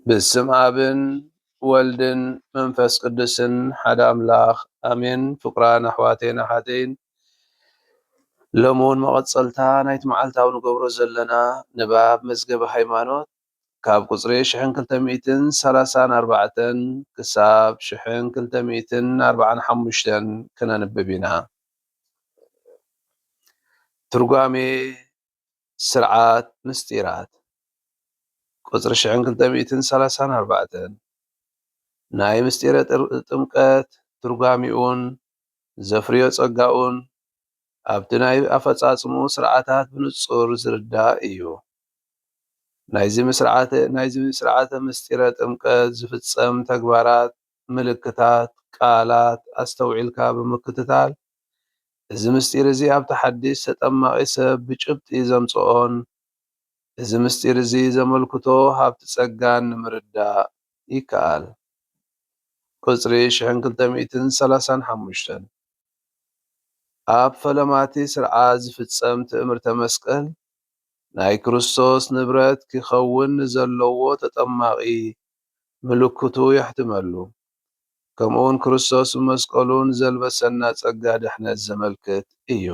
ብስም ኣብን ወልድን መንፈስ ቅዱስን ሓደ ኣምላኽ ኣሜን። ፍቁራን ኣሕዋተይን ኣሓተይን፣ ሎሚ እውን መቐጸልታ ናይቲ መዓልታዊ ንገብሮ ዘለና ንባብ መዝገበ ሃይማኖት ካብ ቁጽሪ ሽሕን ክልተ ሚእትን ሰላሳን ኣርባዕተን ክሳብ ሽሕን ክልተ ሚእትን ኣርባዓን ሓሙሽተን ክነንብብ ኢና። ትርጓሜ ስርዓት ምስጢራት ቁጽሪ ሽሕን ክልተ ሚእትን ሰላሳን ኣርባዕተን ናይ ምስጢረ ጥር-፣ ጥምቀት ትርጓሚኡን ዘፍርዮ ጸጋኡን ኣብቲ ናይ ኣፈጻጽምኡ ስርዓታት ብንጹር ዝርዳእ እዩ። ናይዚ ምስርዓተ-፣ ናይዚ ስርዓተ ምስጢረ ጥምቀት ዝፍጸም ተግባራት፣ ምልክታት፣ ቃላት ኣስተውዒልካ ብምክትታል፣ እዚ ምስጢር እዚ ኣብቲ ሓድሽ ተጠማቒ ሰብ ብጭብጢ ዘምጽኦን እዚ ምስጢር እዚ ዘመልክቶ ሃብቲ ጸጋን ንምርዳእ ይከኣል። ቁጽሪ ሽሕን ክልተ ሚእትን ሰላሳን ሓሙሽተን ኣብ ፈለማቲ ስርዓት ዝፍጸም ትእምርተ መስቀል ናይ ክርስቶስ ንብረት ክኸውን ንዘለዎ ተጠማቒ ምልክቱ የሕትመሉ። ከምኡውን ክርስቶስ ብመስቀሉ ንዘልበሰና ጸጋ ድሕነት ዘመልክት እዩ።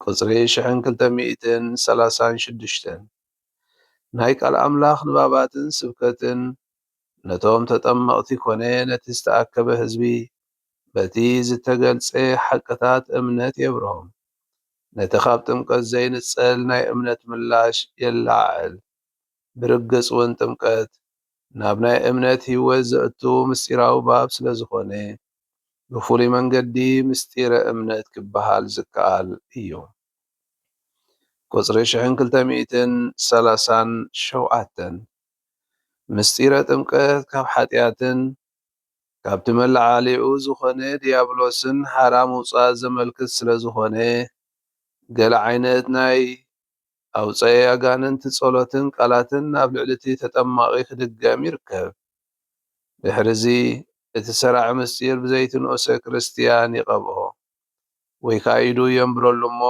ቁጽሪ ሽሕን ክልተ ሚእትን ሰላሳን ሽዱሽተን ናይ ቃል ኣምላኽ ንባባትን ስብከትን ነቶም ተጠመቕቲ ኮነ ነቲ ዝተኣከበ ህዝቢ በቲ ዝተገልጸ ሓቅታት እምነት የብርሆም። ነቲ ካብ ጥምቀት ዘይንጸል ናይ እምነት ምላሽ የለዓዕል። ብርግጽ እውን ጥምቀት ናብ ናይ እምነት ህይወት ዘእቱ ምስጢራዊ ባብ ስለ ዝኾነ፣ ብፍሉይ መንገዲ ምስጢረ እምነት ክበሃል ዝከኣል እዩ። ቁጽሪ ሽሕን ክልተ ሚእትን ሰላሳን ሸውዓተን ምስጢረ ጥምቀት ካብ ሓጢኣትን ካብቲ መለዓሊኡ ዝኾነ ዲያብሎስን ሓራ ምውጻእ ዘመልክት ስለ ዝኾነ፣ ገለ ዓይነት ናይ ኣውጸኢ ኣጋንንቲ ጸሎትን ቃላትን ኣብ ልዕሊ እቲ ተጠማቒ ክድገም ይርከብ። ድሕርዚ፣ እቲ ሰራዒ ምስጢር ብዘይቲ ንኡሰ ክርስትያን ይቐብኦ፣ ወይ ከኣ ኢዱ የንብረሉ እሞ፣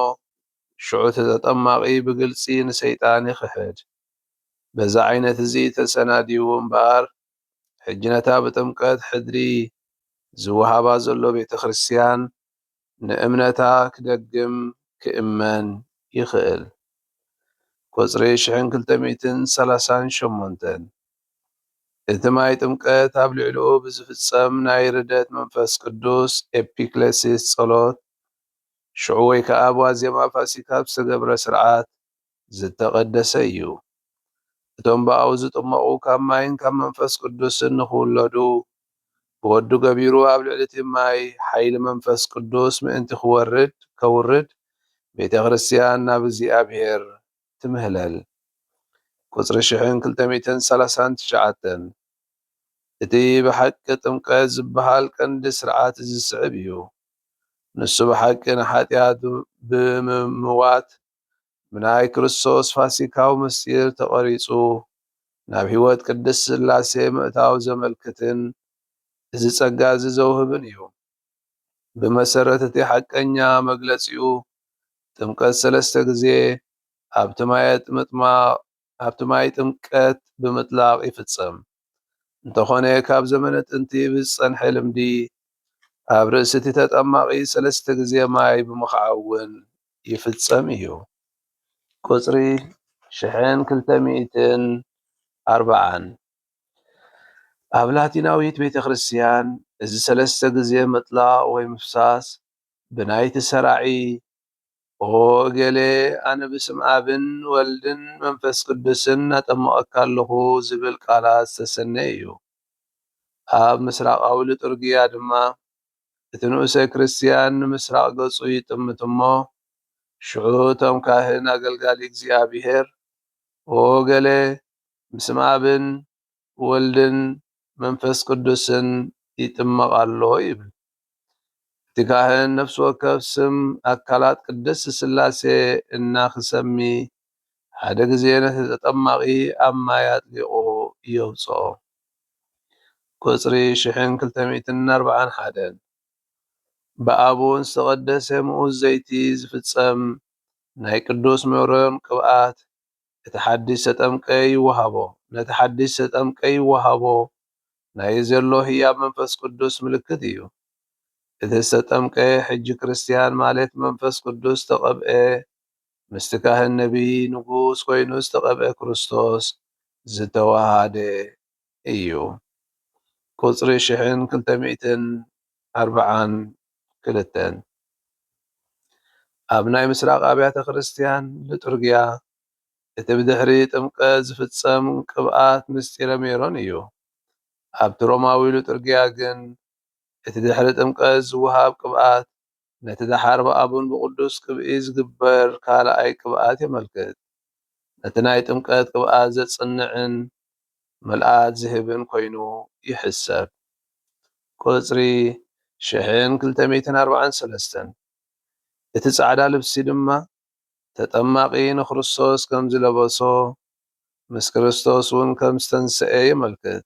ሽዑ እቲ ተጠማቒ ብግልጺ ንሰይጣን ይኽሕድ። በዚ ዓይነት እዚ ተሰናዲዉ እምበኣር፣ ሕጂ ነታ ብጥምቀት ሕድሪ ዝወሃባ ዘሎ ቤተ ክርስትያን ንእምነታ ክደግም ክእመን ይኽእል። ቁጽሪ ሽሕን ክልተ ሚእትን ሰላሳን ሸሞንተን እቲ ማይ ጥምቀት ኣብ ልዕሊኡ ብዝፍጸም ናይ ርደት መንፈስ ቅዱስ ኤፒክሌሲስ ጸሎት፣ ሽዑ ወይ ከኣ ኣብ ዋዜማ ፋሲካ ብዝተገብረ ስርዓት ዝተቐደሰ እዩ። እቶም ብኣኡ ዝጥመቑ ካብ ማይን ካብ መንፈስ ቅዱስን ንኽውለዱ፣ ብወዱ ገቢሩ ኣብ ልዕሊ እቲ ማይ ሓይሊ መንፈስ ቅዱስ ምእንቲ ክወርድ፣ ከውርድ፣ ቤተ ክርስትያን ናብ እግዚኣብሔር ትምህለል። ቁጽሪ ሽሕን ክልተ ሚእትን ሰላሳን ትሽዓተን እቲ ብሓቂ ጥምቀት ዝበሃል ቀንዲ ስርዓት እዚ ዝስዕብ እዩ። ንሱ ብሓቂ ንሓጢኣት ብምምዋት ብናይ ክርስቶስ ፋሲካዊ ምስጢር ተቐሪጹ፣ ናብ ህይወት ቅድስት ሥላሴ ምእታው ዘመልክትን እዚ ጸጋ እዚ ዘውህብን እዩ። ብመሰረት እቲ ሓቀኛ መግለጺኡ፣ ጥምቀት ሰለስተ ግዜ ኣብቲ ማየ ምጥማቕ፣ ኣብቲ ማይ ጥምቀት ብምጥላቕ ይፍጸም። እንተኾነ፣ ካብ ዘመነ ጥንቲ ብዝጸንሐ ልምዲ፣ ኣብ ርእሲ እቲ ተጠማቒ ሰለስተ ግዜ ማይ ብምኽዓው እውን ይፍጸም እዩ። ቁጽሪ ሽሕን ክልተ ሚእትን ኣርባዓን ኣብ ላቲናዊት ቤተ ክርስትያን፣ እዚ ሰለስተ ግዜ ምጥላቕ ወይ ምፍሳስ ብናይቲ ሰራዒ፣ "ኦ እገሌ፣ ኣነ ብስም ኣብን ወልድን መንፈስ ቅዱስን ኣጠምቐካ ኣለኹ" ዝብል ቃላት ዝተሰነየ እዩ። ኣብ ምስራቓዊ ሊጡርጊያ ድማ፣ እቲ ንኡሰ ክርስትያን ንምስራቕ ገጹ ይጥምት እሞ፣ ሽዑ እቶም ካህን ኣገልጋሊ እግዚኣብሔር፣ "ኦ እገሌ፣ ብስም ኣብን ወልድን መንፈስ ቅዱስን ይጥመቕ ኣሎ" ይብል። እቲ ካህን ነፍሲ ወከፍ ስም ኣካላት ቅድስት ሥላሴ እናኽሰሚ፣ ሓደ ግዜ ነቲ ተጠማቒ ኣብ ማይ ኣጥሊቑ የውጽኦ። ቁጽሪ ሽሕን ክልተ ሚእትን ኣርባዓን ሓደን ብኣብ እውን ዝተቐደሰ ምኡዝ ዘይቲ ዝፍጸም ናይ ቅዱስ ሜሮን ቅብኣት እቲ ሓድሽ ተጠምቀ ይወሃቦ። ነቲ ሓድሽ ዝተጠምቀ ይወሃቦ። ናይ ዘሎ ህያብ መንፈስ ቅዱስ ምልክት እዩ። እቲ ዝተጠምቀ ሕጂ ክርስትያን ማለት መንፈስ ቅዱስ ዝተቐብኤ፣ ምስቲ ካህን ነቢይ ንጉስ ኮይኑ ዝተቐብኤ ክርስቶስ ዝተዋሃደ እዩ። ቁጽሪ ሽሕን ክልተ ሚእትን ኣርብዓን ክልተን። ኣብ ናይ ምስራቕ ኣብያተ ክርስትያን ሊጡርግያ እቲ ብድሕሪ ጥምቀት ዝፍጸም ቅብኣት ምስጢረ ሜሮን እዩ። ኣብቲ ሮማዊ ሊጡርግያ ግን እቲ ድሕሪ ጥምቀት ዝወሃብ ቅብኣት ነቲ ደሓር ብኣቡን ብቕዱስ ቅብኢ ዝግበር ካልኣይ ቅብኣት የመልክት። ነቲ ናይ ጥምቀት ቅብኣት ዘጽንዕን ምልኣት ዝህብን ኮይኑ ይሕሰብ። ቁጽሪ ሽሕን ክልተ ሚእትን ኣርባዓን ሰለስተን። እቲ ጻዕዳ ልብሲ ድማ ተጠማቒ ንክርስቶስ ከም ዝለበሶ፣ ምስ ክርስቶስ እውን ከም ዝተንስኤ የመልክት።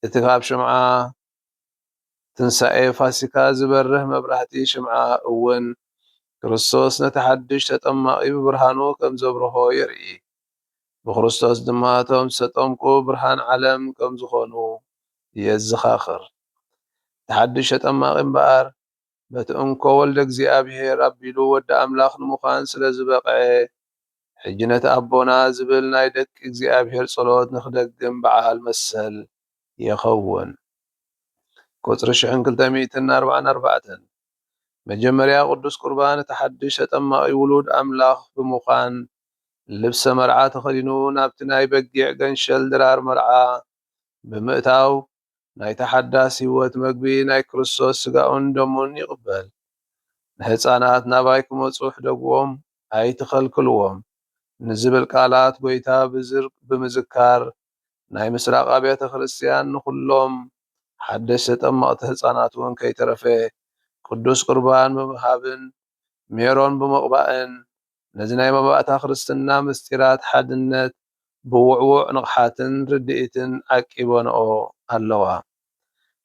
እቲ ካብ ሽምዓ ትንሳኤ ፋሲካ ዝበርህ መብራህቲ ሽምዓ እውን ክርስቶስ ነቲ ሓድሽ ተጠማቒ ብብርሃኑ ከም ዘብርሆ የርኢ። ብክርስቶስ ድማ እቶም ዝተጠምቁ ብርሃን ዓለም ከም ዝኾኑ የዘኻኽር። እቲ ሓድሽ ተጠማቒ እምበኣር በቲ እንኮ ወልደ እግዚኣብሔር ኣቢሉ ወዲ ኣምላኽ ንምዃን ስለ ዝበቕዐ፣ ሕጂ ነቲ ኣቦና ዝብል ናይ ደቂ እግዚኣብሔር ጸሎት ንኽደግም በዓል መሰል ይኸውን። ቁጽሪ ሽሕን ክልተ ሚእትን ኣርባዓን ኣርባዕተን። መጀመርያ ቅዱስ ቁርባን እቲ ሓድሽ ተጠማቒ ውሉድ ኣምላኽ ብምዃን፣ ልብሰ መርዓ ተኸዲኑ ናብቲ ናይ በጊዕ ገንሸል ድራር መርዓ ብምእታው፣ ናይታ ሓዳስ ህይወት መግቢ ናይ ክርስቶስ ሥጋኡን ደሙን ይቕበል። ንሕፃናት ናባይ ክመጹ ሕደግዎም፣ ኣይትኸልክልዎም ንዝብል ቃላት ጐይታ ብዝር-፣ ብምዝካር፣ ናይ ምስራቕ ኣብያተ ክርስቲያን ንኹሎም ሓደሽ ተጠመቕቲ ሕፃናት እውን ከይተረፈ ቅዱስ ቁርባን ብምሃብን ሜሮን ብምቕባእን ነዚ ናይ መባእታ ክርስትና ምስጢራት ሓድነት ብውዕዉዕ ንቕሓትን ርድኢትን ዓቂበንኦ ኣለዋ።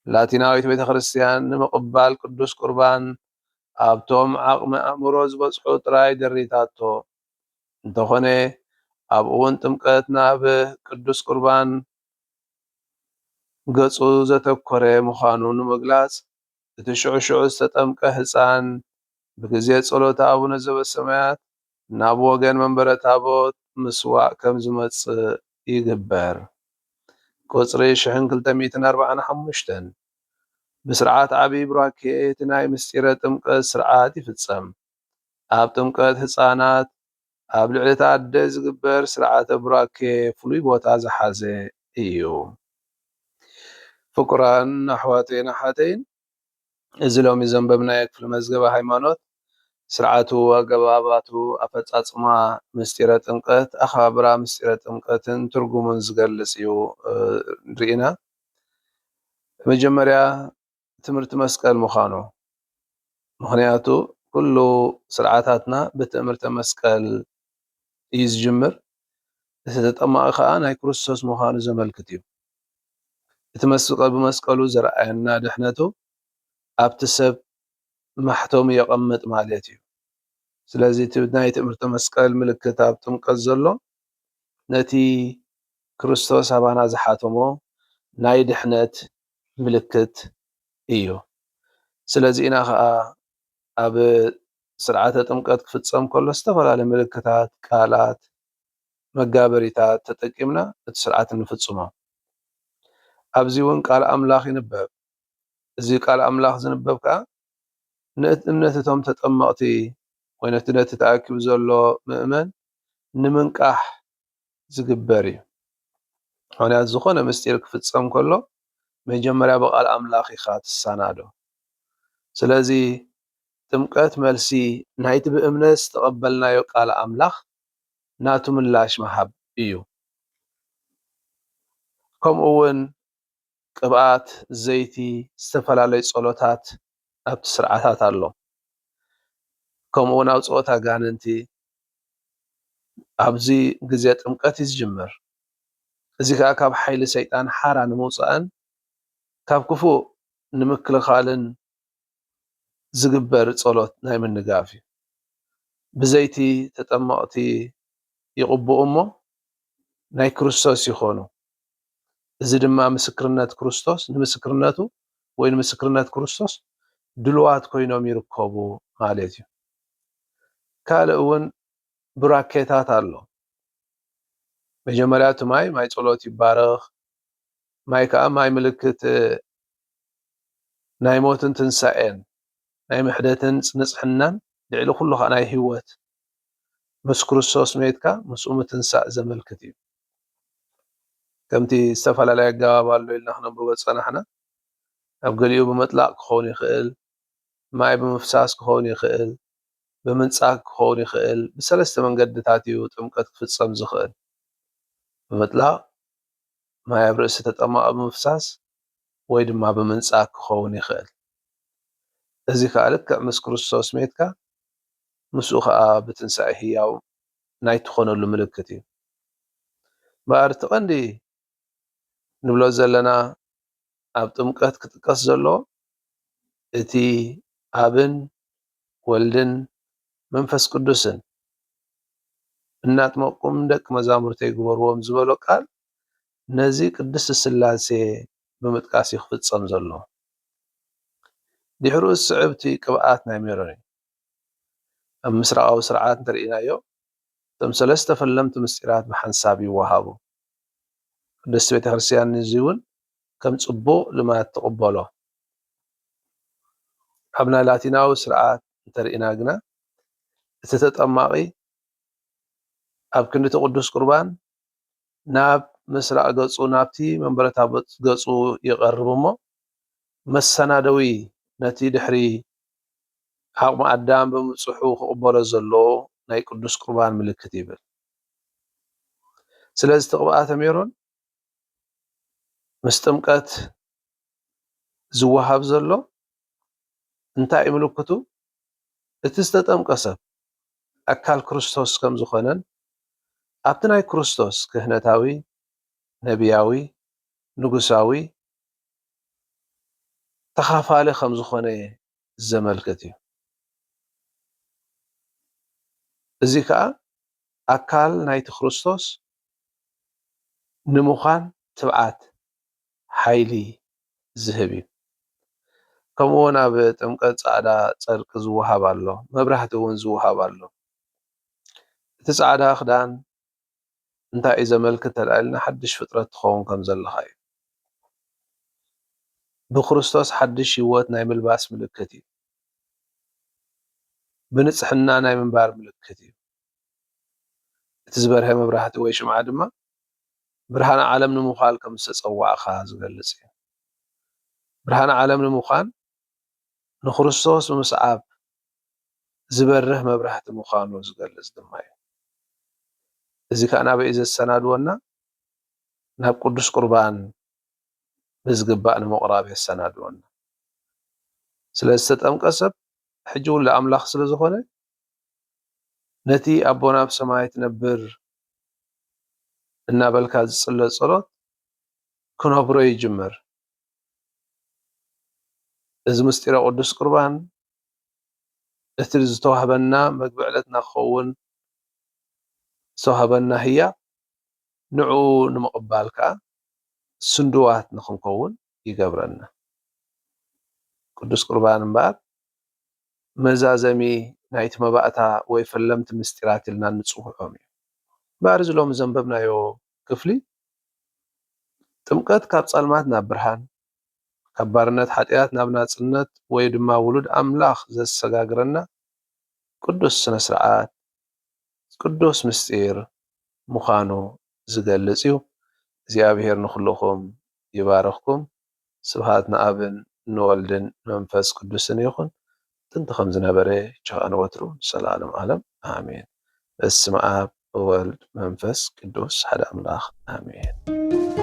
ላቲናዊት ቤተ ክርስቲያን ንምቕባል ቅዱስ ቁርባን ኣብቶም ዓቕሚ ኣእምሮ ዝበጽሑ ጥራይ ደሪታቶ። እንተኾነ፣ ኣብ እዋን ጥምቀት ናብ ቅዱስ ቁርባን ገጹ ዘተኮረ ምዃኑ ንምግላጽ፣ እቲ ሽዑ ሽዑ ዝተጠምቀ ህጻን ብግዜ ጸሎተ ኣቡነ ዘበሰማያት ናብ ወገን መንበረ ታቦት ምስዋዕ ከም ዝመጽእ ይግበር። ቁጽሪ ሽሕን ክልተ ሚእትን ኣርባዓን ሓሙሽተን። ብስርዓት ዓቢ ቡራኬ እቲ ናይ ምስጢረ ጥምቀት ስርዓት ይፍጸም። ኣብ ጥምቀት ህጻናት ኣብ ልዕሊ እቲ ኣደ ዝግበር ስርዓተ ቡራኬ ፍሉይ ቦታ ዝሓዘ እዩ። ፍቁራን ኣሕዋተይን ኣሓተይን፣ እዚ ሎሚ ዘንበብናዮ ክፍሊ መዝገበ ሃይማኖት፣ ስርዓቱ፣ ኣገባባቱ፣ ኣፈጻጽማ ምስጢረ ጥምቀት፣ ኣኸባብራ ምስጢረ ጥምቀትን ትርጉሙን ዝገልጽ እዩ፣ እ፣ ርኢና። መጀመርያ ትምህርቲ መስቀል ምዃኑ። ምኽንያቱ፣ ኩሉ ስርዓታትና ብትእምርተ መስቀል እዩ ዝጅምር። እቲ ተጠማቒ ኸኣ ናይ ክርስቶስ ምዃኑ ዘመልክት እዩ። እቲ መስቀ-፣ ብመስቀሉ ዘርኣየና ድሕነቱ ኣብቲ ሰብ ማሕተሙ የቐምጥ ማለት እዩ። ስለዚ እቲ ናይ ትእምርተ መስቀል ምልክት ኣብ ጥምቀት ዘሎ ነቲ ክርስቶስ ኣባና ዝሓተሞ ናይ ድሕነት ምልክት እዩ። ስለዚ ኢና ኸኣ ኣብ ስርዓተ ጥምቀት ክፍጸም ከሎ ዝተፈላለየ ምልክታት፣ ቃላት፣ መጋበሪታት ተጠቂምና እቲ ስርዓት እንፍጽሞ። ኣብዚ እውን ቃል ኣምላኽ ይንበብ። እዚ ቃል ኣምላኽ ዝንበብ ከኣ ንእት-፣ እምነት እቶም ተጠመቕቲ ወይ ነቲ፣ ነቲ ተኣኪቡ ዘሎ ምእመን ንምንቃሕ ዝግበር እዩ። ምኽንያቱ፣ ዝኾነ ምስጢር ክፍጸም ከሎ መጀመርያ ብቃል ኣምላኽ ኢኻ ትሰናዶ። ስለዚ፣ ጥምቀት መልሲ ናይቲ ብእምነት ዝተቐበልናዮ ቃል ኣምላኽ ናቱ ምላሽ ምሃብ እዩ። ከምኡ እውን ቅብኣት፣ ዘይቲ፣ ዝተፈላለዩ ጸሎታት ኣብቲ ስርዓታት ኣሎ። ከምኡ እውን ኣውጽኦት ኣጋንንቲ ኣብዚ ግዜ ጥምቀት እዩ ዝጅምር። እዚ ከኣ ካብ ሓይሊ ሰይጣን ሓራ ንምውጻእን ካብ ክፉእ ንምክልኻልን ዝግበር ጸሎት ናይ ምንጋፍ እዩ። ብዘይቲ ተጠመቕቲ ይቕብኡ እሞ፣ ናይ ክርስቶስ ይኾኑ። እዚ ድማ ምስክርነት ክርስቶስ፣ ንምስክርነቱ ወይ ንምስክርነት ክርስቶስ ድሉዋት ኮይኖም ይርከቡ ማለት እዩ። ካልእ እውን ቡራኬታት ኣሎ። መጀመርያ እቲ ማይ፣ ማይ ጸሎት ይባረኽ። ማይ ከዓ ማይ ምልክት ናይ ሞትን ትንሳኤን፣ ናይ ምሕደትን ንጽሕናን፣ ልዕሊ ኩሉ ከዓ ናይ ህይወት፣ ምስ ክርስቶስ ሜትካ ምስኡ ምትንሳእ ዘመልክት እዩ። ከምቲ ዝተፈላለየ ኣገባብ ኣሎ ኢልና ክነንብቦ ዝጸናሕና፣ ኣብ ገሊኡ ብምጥላቕ ክኸውን ይኽእል፣ ማይ ብምፍሳስ ክኸውን ይኽእል፣ ብምንጻግ ክኸውን ይኽእል። ብሰለስተ መንገድታት እዩ ጥምቀት ክፍጸም ዝኽእል። ብምጥላቕ፣ ማይ ኣብ ርእሲ ተጠማቒ ብምፍሳስ፣ ወይ ድማ ብምንጻግ ክኸውን ይኽእል። እዚ ከኣ ልክዕ ምስ ክርስቶስ ሜትካ፣ ምስኡ ከኣ ብትንሳኤ ህያው ናይ ትኾነሉ ምልክት እዩ። እምበኣር እቲ ቀንዲ ንብሎ ዘለና ኣብ ጥምቀት ክጥቀስ ዘለዎ እቲ ኣብን ወልድን መንፈስ ቅዱስን እናጥመቅኩም ደቂ መዛሙርተይ ግበርዎም ዝበሎ ቃል ነዚ ቅድስት ስላሴ ብምጥቃስ እዩ ክፍጸም ዘሎ። ድሕሩ ዝስዕብ እቲ ቅብኣት ናይ ሜሮን እዩ። ኣብ ምስራቃዊ ስርዓት እንተርኢናዮ እቶም ሰለስተ ፈለምቲ ምስጢራት ብሓንሳብ ይወሃቡ። ቅድስቲ ቤተ ክርስቲያን ነዚ እውን ከም ጽቡቕ ልማድ ትቕበሎ። ኣብ ናይ ላቲናዊ ስርዓት እንተርኢና ግና እቲ ተጠማቒ ኣብ ክንዲ እቲ ቅዱስ ቁርባን ናብ ምስራቕ ገጹ ናብቲ መንበረ ታቦት ገጹ ይቐርብ እሞ መሰናደዊ ነቲ ድሕሪ ዓቕሚ ኣዳም ብምብጽሑ ክቕበሎ ዘሎ ናይ ቅዱስ ቁርባን ምልክት ይብል። ስለዚ እቲ ቅብኣተ ሜሮን ምስ ጥምቀት ዝወሃብ ዘሎ እንታይ እዩ ምልክቱ? እቲ ዝተጠምቀ ሰብ ኣካል ክርስቶስ ከም ዝኾነን ኣብቲ ናይ ክርስቶስ ክህነታዊ፣ ነቢያዊ፣ ንጉሳዊ ተኻፋሊ ከም ዝኾነ ዘመልክት እዩ። እዚ ከኣ ኣካል ናይቲ ክርስቶስ ንምዃን ትብዓት፣ ሓይሊ ዝህብ እዩ። ከምኡ እውን ኣብ ጥምቀት ጻዕዳ ጨርቂ ዝወሃብ ኣሎ፣ መብራህቲ እውን ዝወሃብ ኣሎ። እቲ ጻዕዳ ክዳን እንታይ እዩ ዘመልክት ተልኣልና ሓድሽ ፍጥረት ትኸውን ከም ዘለኻ እዩ። ብክርስቶስ ሓድሽ ህይወት ናይ ምልባስ ምልክት እዩ። ብንጽሕና ናይ ምንባር ምልክት እዩ። እቲ ዝበርሀ መብራህቲ ወይ ሽምዓ ድማ ብርሃን ዓለም ንምዃል ከም ዝተጸዋዕኻ ዝገልጽ እዩ። ብርሃን ዓለም ንምዃን ንክርስቶስ ብምስዓብ ዝበርህ መብራህቲ ምዃኑ ዝገልጽ ድማ እዩ። እዚ ከኣ ናበይ እዩ ዘሰናድወና? ናብ ቅዱስ ቁርባን ብዝግባእ ንምቕራብ የሰናድወና። ስለ ዝተጠምቀ ሰብ ሕጂ ውሉድ ኣምላኽ ስለ ዝኾነ ነቲ ኣቦና ኣብ ሰማይ ትነብር እናበልካ ዝጽለ ጸሎት ክነብሮ ይጅምር። እዚ ምስጢረ ቅዱስ ቁርባን እቲ ዝተዋህበና መግቢ ዕለትና ክኸውን ዝተዋህበና ህያብ ንዕኡ ንምቕባል ከኣ ስንድዋት ንኽንከውን ይገብረና። ቅዱስ ቁርባን እምበኣር መዛዘሚ ናይቲ መባእታ ወይ ፈለምቲ ምስጢራት ኢልና ንጽውዖም እዩ። እምበኣር እዚ ሎሚ ዘንበብናዮ ክፍሊ ጥምቀት ካብ ጸልማት ናብ ብርሃን፣ ካብ ባርነት ሓጢኣት ናብ ናጽነት ወይ ድማ ውሉድ ኣምላኽ ዘሰጋግረና ቅዱስ ስነ ስርዓት፣ ቅዱስ ምስጢር ምዃኑ ዝገልጽ እዩ። እግዚኣብሔር ንኹልኹም ይባርኽኩም። ስብሃት ንኣብን ንወልድን ንመንፈስ ቅዱስን ይኹን። ጥንቲ ከም ዝነበረ ቻ ንወትሩ ንሰለዓለም ዓለም ኣሜን። በስመ ኣብ ወወልድ መንፈስ ቅዱስ ሓደ ኣምላኽ ኣሜን።